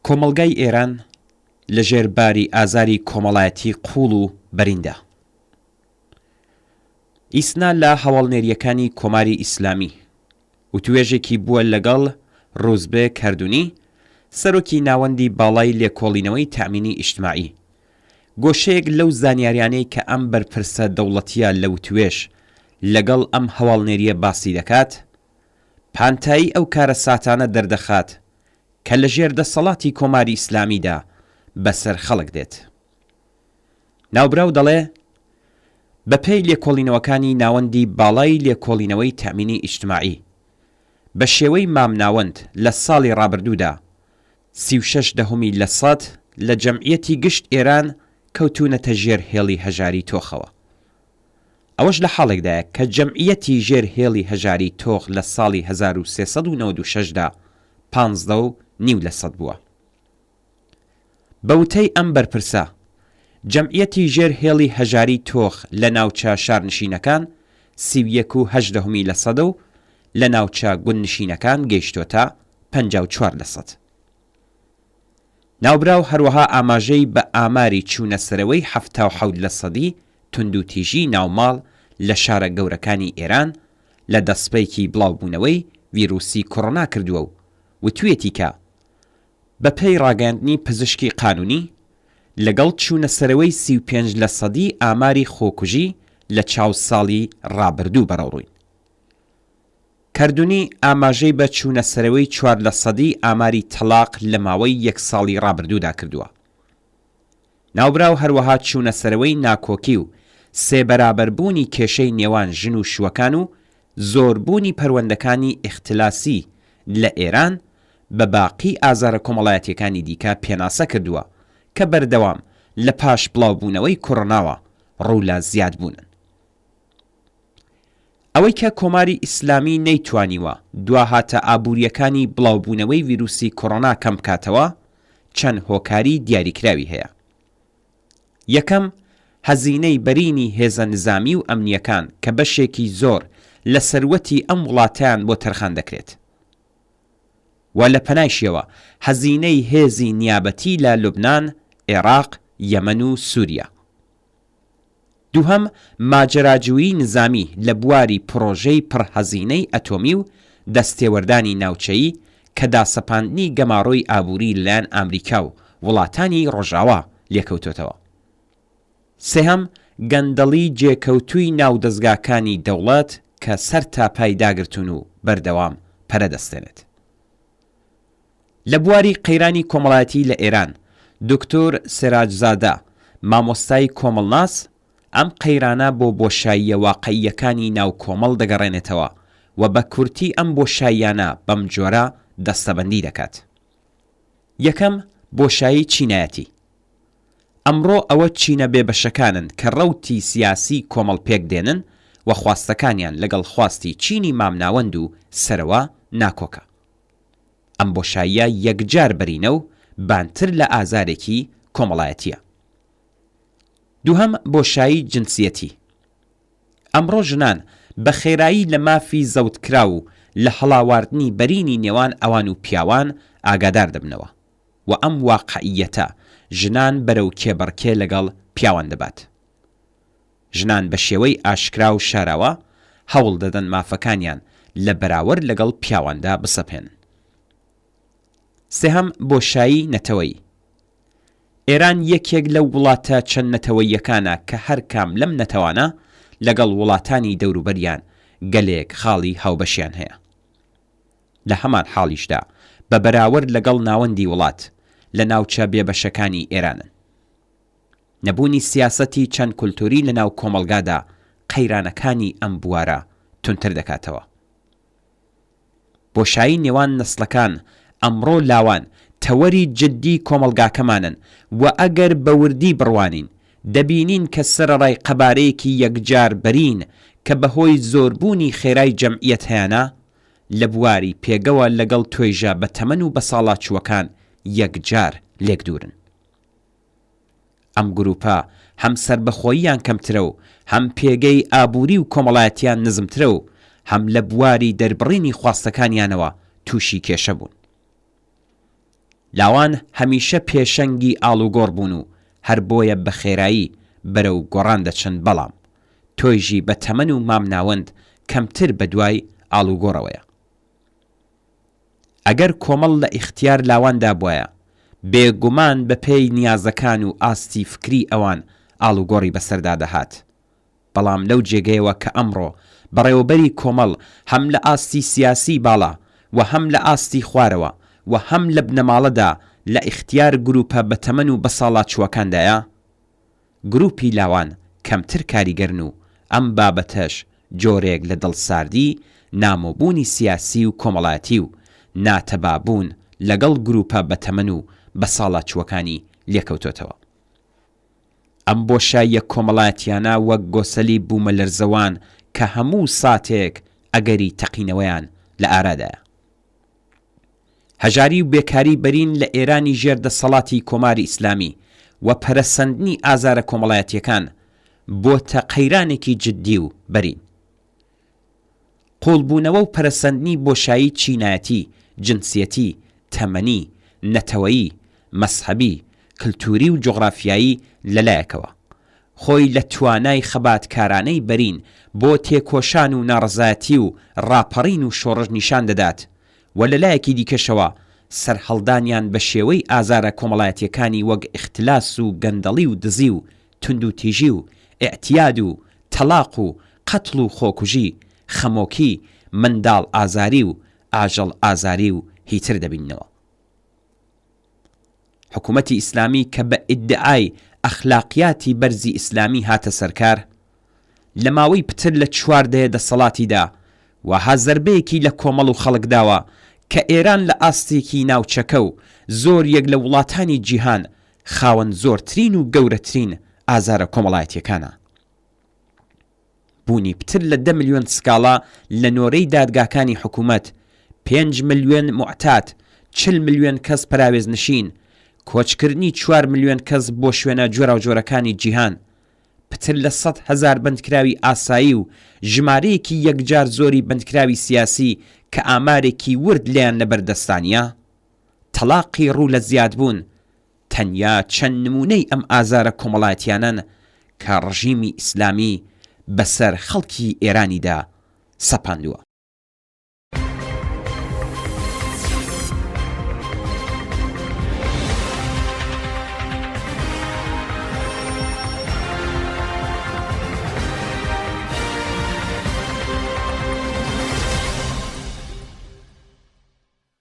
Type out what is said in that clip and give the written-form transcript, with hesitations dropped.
کۆمەڵگای ئێران لە ژێر باری ئازاری کۆمەڵایەتی قووڵ و بەریندا. ئیسنا لە هەواڵنێرییەکانی کۆماری ئیسلامی، وتوێژێکی بووە لەگەڵ ڕوزبێ کەردونی، سەرۆکی ناوەندی باڵای لێکۆڵینەوەی تەئمینی ئیجتماعی. گۆشەیەک لەو زانیاریانەی کە ئەم بەرپرسە دەوڵەتییە لە وتوێژ لەگەڵ ئەم هەواڵنێرییە باسی دەکات، پانتایی ئەو کارەساتانە دەردەخات کە لە ژێر دەسەڵاتی کۆماری ئیسلامیدا بەسەر خەڵک دێت. ناوبراو دەڵێ، بە پێی لێکۆڵینەوەکانی ناوەندی باڵای لێکۆڵینەوەی تەئمینی ئیجتماعی، بە شێوەی مامناوەند لە ساڵی ڕابردوودا 36 دەهۆمی لە سەد لە جەمعیەتی گشت ئێران کەوتوونەتە ژێر هێڵی هەژاری تۆخەوە. ئەوەش لە حاڵێکدایە کە جەمعیەتی ژێر هێڵی هەژاری تۆخ لە ساڵی 1396 دا پانزدە و نیو لە سەد بووە. بە وتەی ئەم بەرپرسە، جەمعیەتی ژێر هێڵی هەژاری تۆخ لە ناوچە شارنشینەکان 31 و هەشت دەهۆمی لە سەدە و لە ناوچە گوندنشینەکان گەیشتۆتە 54 لە سەد. ناوبراو هەروەها ئاماژەی بە ئاماری چوونەسەرەوەی 77 لە سەدی توندوتیژیی ناوماڵ لە شارە گەورەکانی ئێران لە دەسپێکی بڵاوبوونەوەی ویرووسی کۆرۆنا کردووە و وتویەتی کە بە پێی ڕاگەیاندنی پزیشکی قانوونی، لەگەڵ چوونەسەرەوەی 35 لە سەدی ئاماری خۆکوژی لە چاو ساڵی ڕابردوو بەرەوڕووین. کەردونی ئاماژەی بە چوونەسەرەوەی چوار لە سەدی ئاماری تەڵاق لە ماوەی یەک ساڵی ڕابردوودا کردووە. ناوبراو هەروەها چوونەسەرەوەی ناکۆکی و سێ بەرابەربوونی کێشەی نێوان ژن و شووەکان و زۆربوونی پەروەندەکانی ئیختلاسی لە ئێران بە باقی ئازارە کۆمەڵایەتییەکانی دیکە پێناسە کردووە کە بەردەوام لە پاش بڵاوبوونەوەی کۆرۆناوە ڕوو لە زیادبوونن. ئەوەی کە کۆماری ئیسلامی نەیتوانیوە دواهاتە ئابوورییەکانی بڵاوبوونەوەی ویروسی کۆرۆنا کەم بکاتەوە، چەند هۆکاری دیاریکراوی هەیە. یەکەم، هەزینەی بەرینی هێزە نزامی و ئەمنییەکان کە بەشێکی زۆر لە سەروەتی ئەم وڵاتەیان بۆ تەرخان دەکرێت و لە پەنایشیەوە هەزینەی هێزی نیابەتی لە لوبنان، ئێراق، یەمەن و سووریا. دووهەم، ماجەراجوویی نزامی لە بواری پڕۆژەی پڕ هەزینەی ئەتۆمی و دەستێوەردانی ناوچەیی کە داسەپاندنی گەمارۆی ئابووری لەلایەن ئامریکا و وڵاتانی ڕۆژاوا لێکەوتۆتەوە. سێهەم، گەندەڵی جێکەوتووی ناو دەزگاکانی دەوڵەت کە سەر تا پای داگرتوون و بەردەوام پەرە دەستێنێت. لە بواری قەیرانی کۆمەڵایەتی لە ئێران، دوکتور سێراجزادە، مامۆستای کۆمەڵناس، ئەم قەیرانە بۆ بۆشاییە واقعییەکانی ناو کۆمەڵ دەگەڕێنێتەوە و بە کورتی ئەم بۆشاییانە بەم جۆرە دەستەبەندی دەکات. یەکەم، بۆشایی چینایەتی. ئەمڕۆ ئەوە چینە بێبەشەکانن کە ڕەوتی سیاسی کۆمەڵ پێک دێنن و خواستەکانیان لەگەڵ خواستی چینی مامناوەند و سەرەوە ناکۆکە. ئەم بۆشاییە یەکجار بەرینە و بانتر لە ئازارێکی کۆمەڵایەتییە. دووهەم، بۆشایی جنسیەتی. ئەمڕۆ ژنان بە خێرایی لە مافی زەوتکراو و لە هەڵاواردنی بەرینی نێوان ئەوان و پیاوان ئاگادار دەبنەوە و ئەم واقعییەتە ژنان بەرەو کێبەڕکێ لەگەڵ پیاوان دەبات. ژنان بە شێوەی ئاشکرا و شاراوە هەوڵ دەدەن مافەکانیان لە بەراوەرد لەگەڵ پیاواندا بسەپێنن. سێهەم، بۆشایی نەتەوەیی. ئێران یەکێک لەو وڵاتە چەند نەتەوەییەکانە کە هەر کام لەم نەتەوانە لەگەڵ وڵاتانی دەوروبەریان گەلێک خاڵی هاوبەشیان هەیە. لە هەمان حاڵیشدا بە بەراوەرد لەگەڵ ناوەندی وڵات لە ناوچە بێبەشەکانی ئێرانن. نەبوونی سیاسەتی چەند کولتوری لەناو کۆمەڵگادا قەیرانەکانی ئەم بوارە توندتر دەکاتەوە. بۆشایی نێوان نەسلەکان، ئەمڕۆ لاوان تەوەری جددی کۆمەڵگاکەمانن و ئەگەر بە وردی بڕوانین دەبینین کە سەرەڕای قەبارەیەکی یەکجار بەرین کە بەهۆی زۆربوونی خێرای جەمعیەت هەیانە، لە بواری پێگەوە لەگەڵ توێژە بەتەمەن و بەساڵاچووەکان یەکجار لێکدوورن. ئەم گروپە هەم سەربەخۆییان کەمترە و هەم پێگەی ئابووری و کۆمەڵایەتیان نزمترە و هەم لە بواری دەربڕینی خواستەکانیانەوە تووشی کێشە بوون. لاوان هەمیشە پێشەنگی ئاڵوگۆڕ بوون و هەر بۆیە بە خێرایی بەرەو گۆڕان دەچن بەڵام تۆیژی بە تەمەن و مامناوەند کەمتر بە دوای ئاڵوگۆڕەوەیە. ئەگەر کۆمەڵ لە ئیختیار لاواندا بوایە، بێ گومان بە پێی نیازەکان و ئاستی فکری ئەوان ئاڵوگۆڕی بەسەردا دەهات. بەڵام لەو جێگەیەوە کە ئەمڕۆ بەڕێوەبەری کۆمەڵ هەم لە ئاستی سیاسیی باڵا و هەم لە ئاستی خوارەوە و هەم لە بنەماڵەدا لە ئیختیار گرووپە بەتەمەن و بەساڵاچووەکاندایە، گرووپی لاوان کەمتر کاریگەرن و ئەم بابەتەش جۆرێک لە دڵساردی، نامۆبوونی سیاسی و کۆمەڵایەتی و ناتەبابوون لەگەڵ گرووپە بەتەمەن و بەساڵاچووەکانی لێکەوتۆتەوە. ئەم بۆشاییە کۆمەڵایەتیانە وەک گۆسەلی بوومەلەرزەوان کە هەموو ساتێک ئەگەری تەقینەوەیان لە ئارادایە. هەژاری و بێکاری بەرین لە ئێرانی ژێر دەسەڵاتی کۆماری ئیسلامی و پەرەسەندنی ئازارە کۆمەڵایەتییەکان بۆتە قەیرانێکی جددی و بەرین. قووڵبوونەوە و پەرەسەندنی بۆشایی چینایەتی، جنسیەتی، تەمەنی، نەتەوەیی، مەزهەبی، کلتووری و جوغرافیایی لە لایەکەوە، خۆی لە توانای خەباتکارانەی بەرین بۆ تێکۆشان و ناڕەزایەتی و ڕاپەڕین و شۆڕش نیشان دەدات و لە لایەکی دیکەشەوە سەرهەڵدانیان بە شێوەی ئازارە کۆمەڵایەتیەکانی وەک ئیختلاس و گەندەڵی و دزی و توندوتیژی و ئیعتیاد و تەڵاق و قەتڵ و خۆکوژی، خەمۆکی، منداڵ ئازاری و ئاژەڵ ئازاری و هیتر دەبیننەوە. حکوومەتی ئیسلامی کە بە ئیدعای ئەخلاقیاتی بەرزی ئیسلامی هاتە سەرکار، لە ماوەی پتر لە چوار دەیە دەسەڵاتیدا وەها زەربەیەکی لە کۆمەڵ و خەڵک داوە کە ئێران لە ئاستێکی ناوچەکە و زۆر یەک لە وڵاتانی جیهان خاوەن زۆرترین و گەورەترین ئازارە کۆمەڵایەتیەکانە. بوونی پتر لە دە ملیۆن سکاڵا لە نۆرەی دادگاکانی حکوومەت، پێنج ملیۆن موعتاد، 40 ملیۆن کەس پەراوێزنشین، کۆچکردنی چوار ملیۆن کەس بۆ شوێنە جۆراوجۆرەکانی جیهان، پتر لە 100,000 بەندکراوی ئاسایی و ژمارەیەکی یەکجار زۆری بەندکراوی سیاسی کە ئامارێکی ورد لێیان لەبەردەستا نییە، تەڵاقی ڕوو لە زیادبوون، تەنیا چەند نموونەی ئەم ئازارە کۆمەڵایەتیانەن کە ڕژیمی ئیسلامی بەسەر خەڵکی ئێرانیدا سەپاندووە.